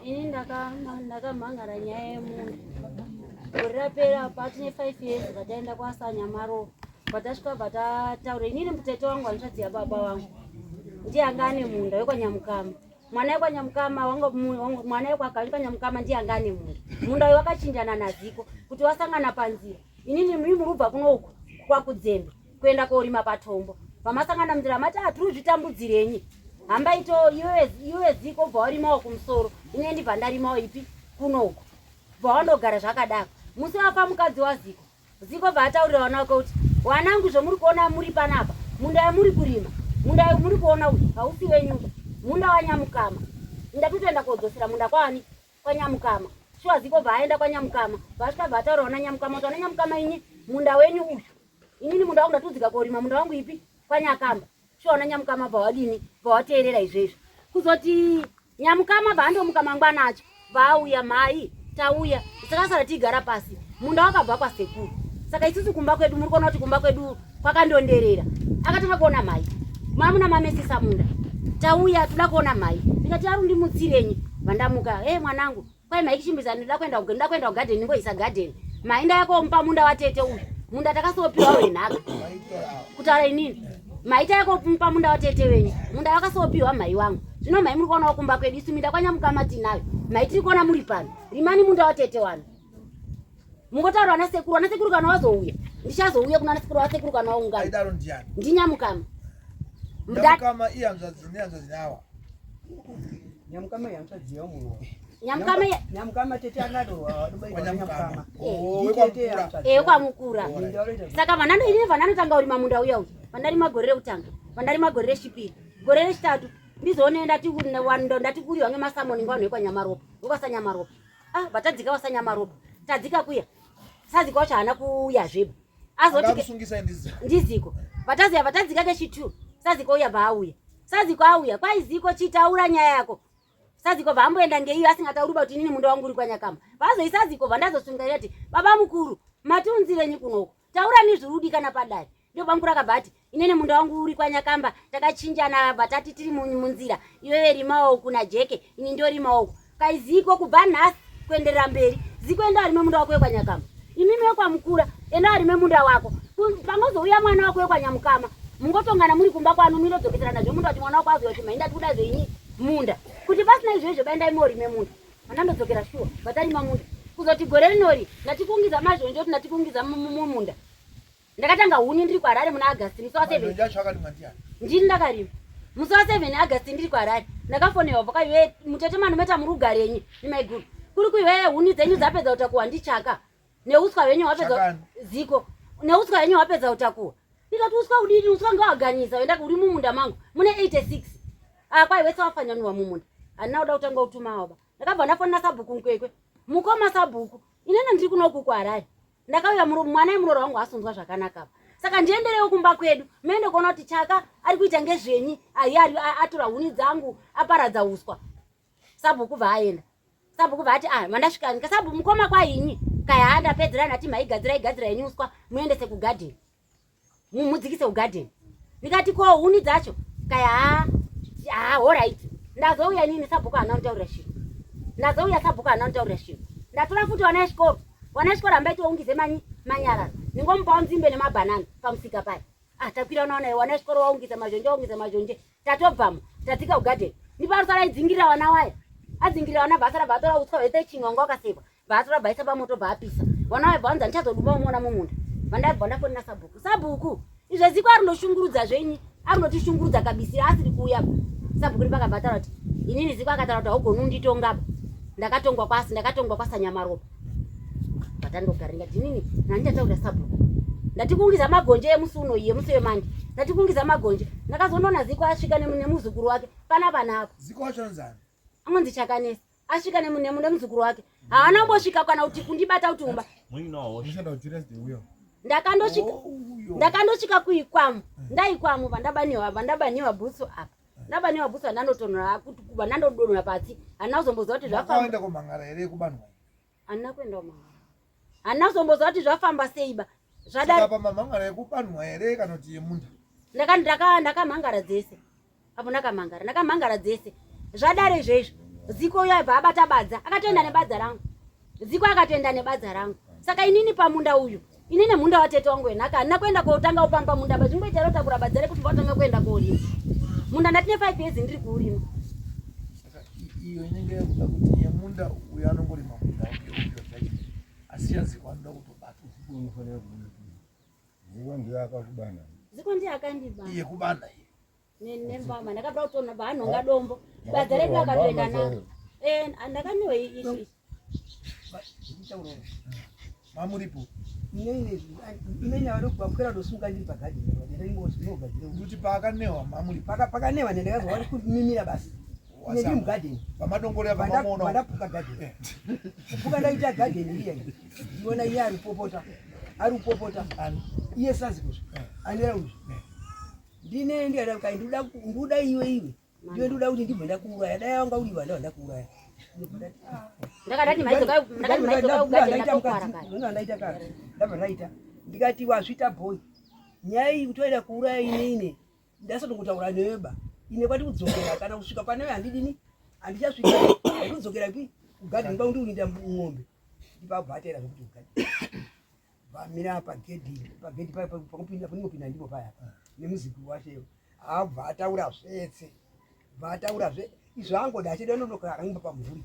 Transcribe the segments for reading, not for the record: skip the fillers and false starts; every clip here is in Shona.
Ini ndakamhangara nyaya yemunda gore rapera patine 5 years vataenda kwaSanyamaro patasvika vatataura inini mutete wangu hanzvadzi yababa wangu ndiye anga ane munda wekwanyamukama mwana wekwanyamukama mwana wekwanyamukama ndiye anga ane munda munda uyu wakachinjana naziko kuti wasangana panzira inini mimi murubva kuno uku kwakudzembe kuenda korima patombo pamasangana munzira mati atiri ah, zvitambudzirenyi hamba ito iwe ziko bva warimawo kumusoro ine ndibva ndarimawo ipi kuno uku bva wandogara zvakadaro musi wafa mukadzi waziko Ziko bva ataurira vana vake kuti wanangu zvomuri kuona muri panapa munda yamuri kurima munda yamuri kuona uyu hausi wenyu munda wanyamukama ndatotoenda kodzosera munda kwani kwanyamukama shuwa ziko bva aenda kwanyamukama vasvika bva ataura vana nyamukama kuti vana nyamukama inyi munda wenyu uyu inini munda wangu ndatodzika korima munda wangu ipi kwanyakamba shuwa vana nyamukama bva wadini bva wateerera izvezvo kuzoti Nyamukama bva mangwana acho vaauya mhai tauya takasara tiigara pasi munda wakabva kwasekuru saka isusu kumba kwedu muri kuona kuti kumba kwedu kwakandonderera akatanga kuona mhai mamuna mamesisa munda tauya toda kuona mhai ndikati ari ndimutsirenyi vandamuka e mwanangu kwai mhai kichimbiza ndinoda kuenda ndoda kuenda kugadheni ndingoisa gadheni mhai ndayakomupa munda watete uyu munda takasopiwa wenhaka kutaura inini maita yakomupa munda watete wenyu munda wakasopiwa mhai wangu zvino mhai muri kuonawo kumba kwedu isu minda kwanyamukama tinayo mhai tiri kuona muri pano rimani munda watete wanu mungotaura vana sekuru vana sekuru kana wazouya ndichazouya kuna sekuru vasekuru kana waungana ndinyamukama nyamukama ihanzvadzi nehanzvadzi nawa nyamukama ihanzvadzi yamuwa nyamukama nyamukama tete anado nyamukama eh kwamukura saka vanano ini vananotanga urima munda uya uyu vandarima gore rekutanga vandarima gore rechipiri gore rechitatu ndizoone ndati kuriwa ngemasamoni ngwanhu wekwanyamaropa wekwasanyamaropa ah vatadzika wasanyamaropa tadzika kuya sazika wacho haana kuuya zveba azoti ndiziko vataziya vatadzika kechitu saziko uya bvaauya saziko auya kwaiziko chitaura nyaya yako saziko bvaamboenda ngeiyo asingatauri ba kuti inini munda wangu uri kwanyakamba vazoisaziko bvandazosungaira ti baba mukuru matiunzirenyi kunoko taurani zviri kudikana padare ndio bamukuru akabva ati inene munda wangu uri kwanyakamba takachinjana bva tati tiri munzira iwewe rimawo kuna jeke ini ndorimawo uku kaiziko kubva nhasi kuenderera mberi ziko enda warime munda wako wekwanyakamba imimi wekwamukura enda warime munda wako pangozouya mwana wako wekwanyamukama mungotongana muri kumba kwanu minodzokeserana zvemunda kuti mwana wako aziva kuti mainda tikuda zvenyi munda kuti pasina izvo izvo baendai morime munda anandodzokera shuwa vatarima munda kuzoti gore rinori ndatikungiza mazhonje kuti ndatikungiza mumunda ndakatanga huni ndiri kuharare muna agasti musi wa 7 ndini ndakarima musi wa 7 agasti ndiri kuharare ndakafonerwa bva kaiwe mutete manometa muri kugarenyi nemaiguru kuri kuiwe huni dzenyu dzapedza kutakuwa ndichaka neuswa hwenyu hwapedza ziko neuswa hwenyu hwapedza kutakuwa ndikati uswa udini uswa ngawaganyisa wenda uri mumunda mangu mune 86 ah kwai wese wafanyanurwa mumunda handina kuda kutanga kutuma waba ndakabva ndafonera sabhuku mkwekwe mukoma sabhuku inene ndiri kunoku kuharare ndakauya mwana yemuroora wangu asunzwa zvakanaka apa saka ndienderewo kumba kwedu muende kuona kuti chaka ari kuita ngezvenyi ahi atora huni dzangu aparadza uswa sabhuku bva aenda sabhuku bva ati ah mandasvika nika sabhuku mukoma kwainyi kaya andapedzera ndati maigadzira igadzira yenyu uswa muendese kugadheni mumudzikise kugadheni ndikati ko huni dzacho kaya ha ha horait ndazouya inini sabhuku haana kutaurira shiro ndazouya sabhuku haana kutaurira shiro ndatora futi vana vechikoro vana vechikoro hambai tiwaungize manyi manyarara ndingomupawo nzimbe nemabhanana pamusika paya ah takwira unaona wana vechikoro waungisa mazhonje waungisa mazhonje tatobvamo tatsika kugadheni ndiparusara aidzingirira vana waya adzingirira vana bvasara bvatora uswa hwese chimwe wanga wakasekwa bvatora bvaisa pamoto bvaapisa vana waya bvavanzi handichazoduma umuona mumunda vandabva ndafonera sabhuku sabhuku izvo ziko arinoshungurudza zvenyi arinotishungurudza kabisira asiri kuuya sabhuku ndipakabva ataura kuti inini ziko akataura kuti haugoni unditongaba ndakatongwa kwasi ndakatongwa kwasanyamaropa patandogara ndikati inini nanditataurira sabhuku ndatikungiza magonje emusi uno iye musi wemandi ndatikungiza magonje ndakazondoona ziko asvika nemuzukuru wake pana panako ziko wacho anonzani anonzi chakanesa asvika nemuzukuru wake haana kumbosvika kana kuti kundibata kuti umba ndakandosvika oh, ndakandosvika kuikwamu ndaikwamu vandabaniwa vandabaniwa bhutsu apa ndabaniwa bhutsu andandotonhora kuti vandandodonhora pasi handina kuzomboziva kuti zvafamba kumhangara here kubanwa handina kuenda kumhangara handina kuzomboziva kuti zvafamba sei ba zvadapa mamhangara yekubanwa here kana kuti yemunda ndakamhangara dzese apo ndakamhangara ndakamhangara dzese Zvadaro izvezvo Ziko uyo aibva abata badza akatoenda nebadza rangu. Ziko akatoenda nebadza rangu. Saka inini pamunda uyu inini munda watete wangu wenhaka handina kuenda kotanga upamba munda ba zvingoita rotakura badza rekuti vatanga kuenda kourima munda ndatine 5 years ndiri kuurima. Saka iyo inenge yakuda kuti yemunda uyo anongorima munda wake uyo judgment asi yaziko anoda kutobatwa. Ziko ndiye akakubana. Ziko ndiye akandibana. Iye kubana iye. Nembama ndakabva kutoona bvanhonga dombo badza redu akatoenda naro. Eh, ndakaniwe ishi. Mamuripo. Inene vakwera ndosunga ndiri pagadheni kuti paakanewa mamuripo. Pakanewa ndakazwa vari kumimira basi. Ndiri mugadheni. Pamadongore apa mamuona. Pandapuka gadheni. Kupuka ndaita gadheni iya. Ndiona iye ari kupopota. Ari kupopota. Iye sazi kuzvi. Anera uzvi. Ndine ndiyada kai ndoda ndoda iwe iwe. Ndiwe ndoda kuti ndibve ndakuuraya. Dai wanga uri vana ndakuuraya. Ndakadati maidzoka ndakati maidzoka ugadheni ndatokwara kare. Ndona ndaita kare. Ndabva ndaita. Ndikati wazvita boy. Nyaya iyi kutoenda kuuraya inini. Ndasatongotaura newe ba. Ine kwati kudzokera kana kusvika panewe handidini. Handichasvika. Ndikudzokera kwi kugadheni kwangu ndikurinda ng'ombe. Ndipabva atera zvekuti kugadheni. Vamira pagedhi pagedhi paya pakupinda paningopinda ndipo paya nemuziki wacho abva ataura zvetse bva ataura zve izvo angoda achida nonokara akangomba pamvuri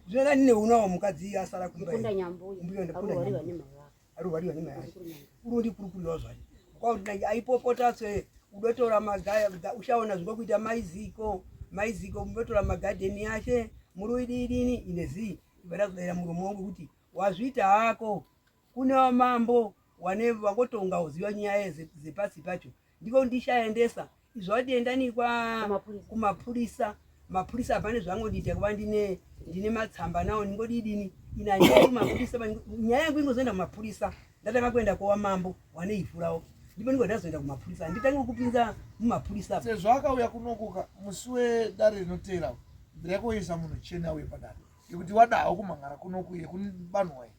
zvino ndine unawo mukadzi asara kumba Mukunda nyambuya. Mbuya ndakunda Arwariwa nyambuya. nemhai wake. Arwariwa nemhai yake. Unondikurukurirawo zvacho kwakuti aipopota se udotora magaya ushaona zvingokuita maiziko maiziko unotora magadheni yache muruididini ine zii ibada kudaira muromo wangu kuti wazviita hako kune wamambo wane vangotonga uziva nyaya dzepasi pacho ndiko ndishaendesa izvo wadiendani kwa Kumapurisa. Kumapurisa mapurisa hapane zvangondiita kuva ndine ndine matsamba nawo ndingodidini ina nyaya kumapurisa nyaya yangu ingozoenda kumapurisa ndatanga kuenda kowa mambo wane ivhu rawo ndipo ndingo ndazoenda kumapurisa handitangi kupinza mumapurisa. Sezvo akauya kunokuka musi wedare rinoteera nzira yekuisa munhu chene auye padare yekuti wadawo kumhangara kunoku yekubanwa iyi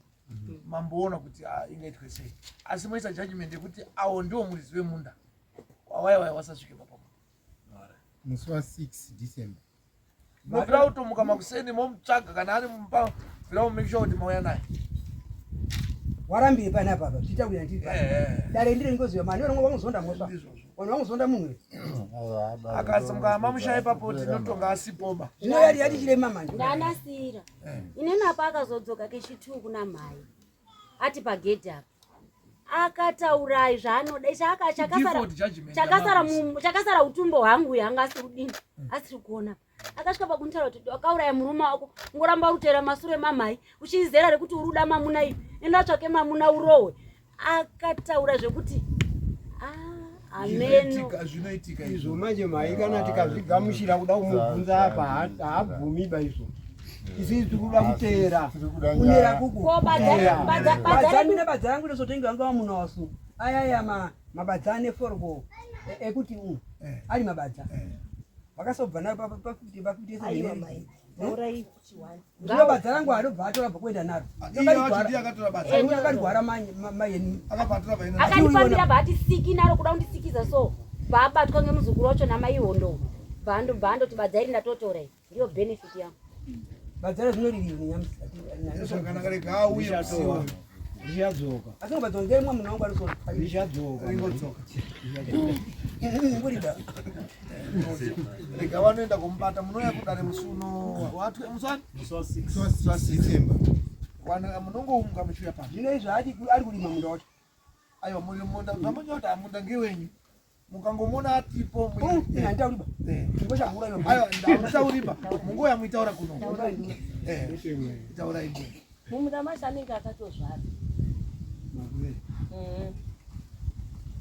mamboona kuti ingaitwe sei asi moisa judgment yekuti awo ndiwo muridzi wemunda wawaiwai wasasvike papa Musi wa 6 December. Mobvira kutomuka makuseni momutsvaga kana ari mumba bvira mumake sure kuti mauya naye. Warambire panapa apa tichitaurira ndiri pano. Dare ndiri ngoziva mani vanongo vangozonda mhosva. Ndizvozvo. Vanhu vangozonda munhu. Akasimuka mamusha ipapo tinotonga asipoba. Zvino yari yati chirema manje. Ndanasira. Inini apa akazodzoka kechi2 kuna mhai. Ati pagedhi apa. Akataurai zvaanoda chakasara Default judgment chakasara yamabvisa. chakasara utumbo hwangu uyu anga asiri kudini asiri kuona. Akasvika pakunitaura kuti wakauraya murume wako ungoramba urutera masure mamhai uchizera rekuti uri uda mamuna iyo enda tsvake mamuna urohwe. Akataura zvekuti ameno. Zvinoitika izvo izvo. Manje mhai kana tikazvigamuchira kuda kumubvunza apa haabvumi ba izvo isi tiri kuda kuteera Tiri kuda Kunera nyaya. kuku. Ko Kuteera. badza Badza redu mina badza rangu ndozotenga wanga wamuno wasu. Ayaya ma mabadza ane forko ekuti u ari mabadza. Vakasobva nayo pa pa 50 pa 50 Aiwa mai, taurai kuti wani. Zvino badza rangu arobva atora bva kuenda naro. Iye wacho ndiye akatora badza. Akarigwara mayeni. Akabva atora vaina. Akandifambira bva ati siki naro kuda kundisikiza so bva abatwa ngemuzukuru wacho namai hondo bva andoti badza iri ndatotora iri ndiyo benefit yangu. Badza razvinoririwa nenyamusi. Zvakanaka rega auye musi iwoyo. Ndichadzoka. Asi ngobadza ngemwe munhu wangu arisona. Ndichadzoka. Ringodzoka. Ngorida. Rega vanoenda kumubata munouya kudare musi uno watwe musi wani? Musi wa 6 December. Wana munongoumuka muchiuya pano. Zvino izvo ati ari kurima munda wacho. Aiwa muri munda zvamanya kuti munda ngewenyu. Mukangomona atipo Ina nditauriba. Ngochakura iyo. Aiwa ndautauriba. Mungoya muitaura kuno. Taurai mbuya. Mumunda macho anenge akatozvara.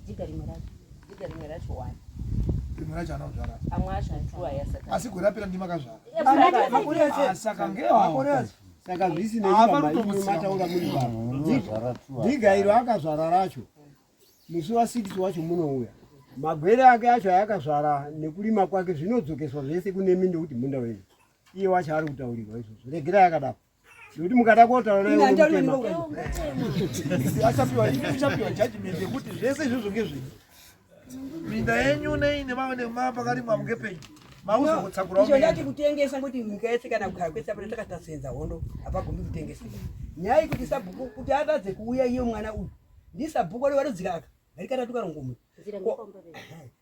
Jiga rimwe racho. Diga rimwe racho wani. Rimwe racho anozvara. Amwe acho antuwa yasaka. Asi gore rapera ndimakazvara. Makore ese. Saka ngewawo. Makore ese. Saka zvisinei Ah, baba, panotomutsira. imi mataura muri baba. Unozvara tu. Dhiga iro akazvara racho musi wa6 wacho munouya magwere ake acho ayakazvara nekurima kwake zvinodzokeswa zvese kune minda kuti munda wenyu iye wacho ari kutaurirwa izvozvo regerai akadaro nekuti mukada kotaura Ina nditauriba mutema. ndingoura. Achapiwa uchapiwa judgment yekuti zvese izvozvo ngezvenyu. Minda yenyu nei nemapakarimwa mungepenyu. Makuzokutsakura Icho ndati kutengesa ngokuti nyika yese kana kugara kwese apa takatasenza hondo hapagumi kutengeseka. Nyaya yekuti sabhuku kuti atadze kuuya iye mwana uyu ndisabhuku ari varudzika aka ngarikatatu karongomwe.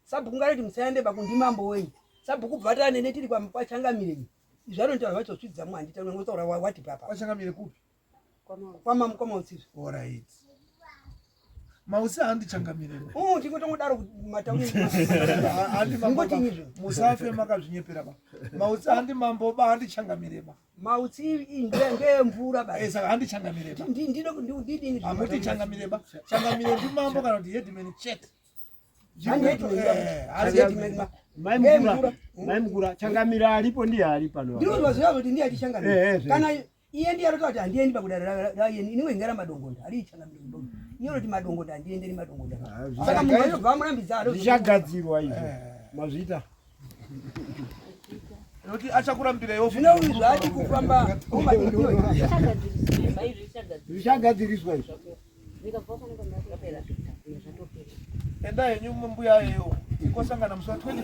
Sabhuku ngariti musaende bakundimambo wenyu. Sabhuku bvatane netiri kwachangamire. Izvi anotaura vacho tsvidza mu handita unongotaura wati papa. Kwachangamire kupi? Kwama kwamautsizvi. All right. Mausi handi changamire. Oh, tingotongodaro matauri. Handi mambo. Ngoti izvo. Musafe makazvinyepera ba. Mausi handi mambo ba handi changamire ba. Mautsi ngemvura ba. Eh saka handi changamire ba. Ndino ndidini. Hamuti changamire ba. Changamire ndi mambo kana kuti headman chete. Mai Mukura, changamira aripo ndiye ari pano. Ndinozwa kuti ndiye achishangamira. Eh, eh, Kana iye ndiye arota kuti handiendi pakudare raiyeni inenge ingara madongonda ari changamira kudongo. Iye roti madongonda handienderi madongonda. Ah, Saka munhu anobva amurambidza aro. Zvichagadzirwa izvo. Mazvita. Nokuti achakurambira iwe. Zvino uyu zvaati kufamba Zvichagadziriswa izvo. Enda henyu mbuya yeyo. Tikosangana musi wa 20.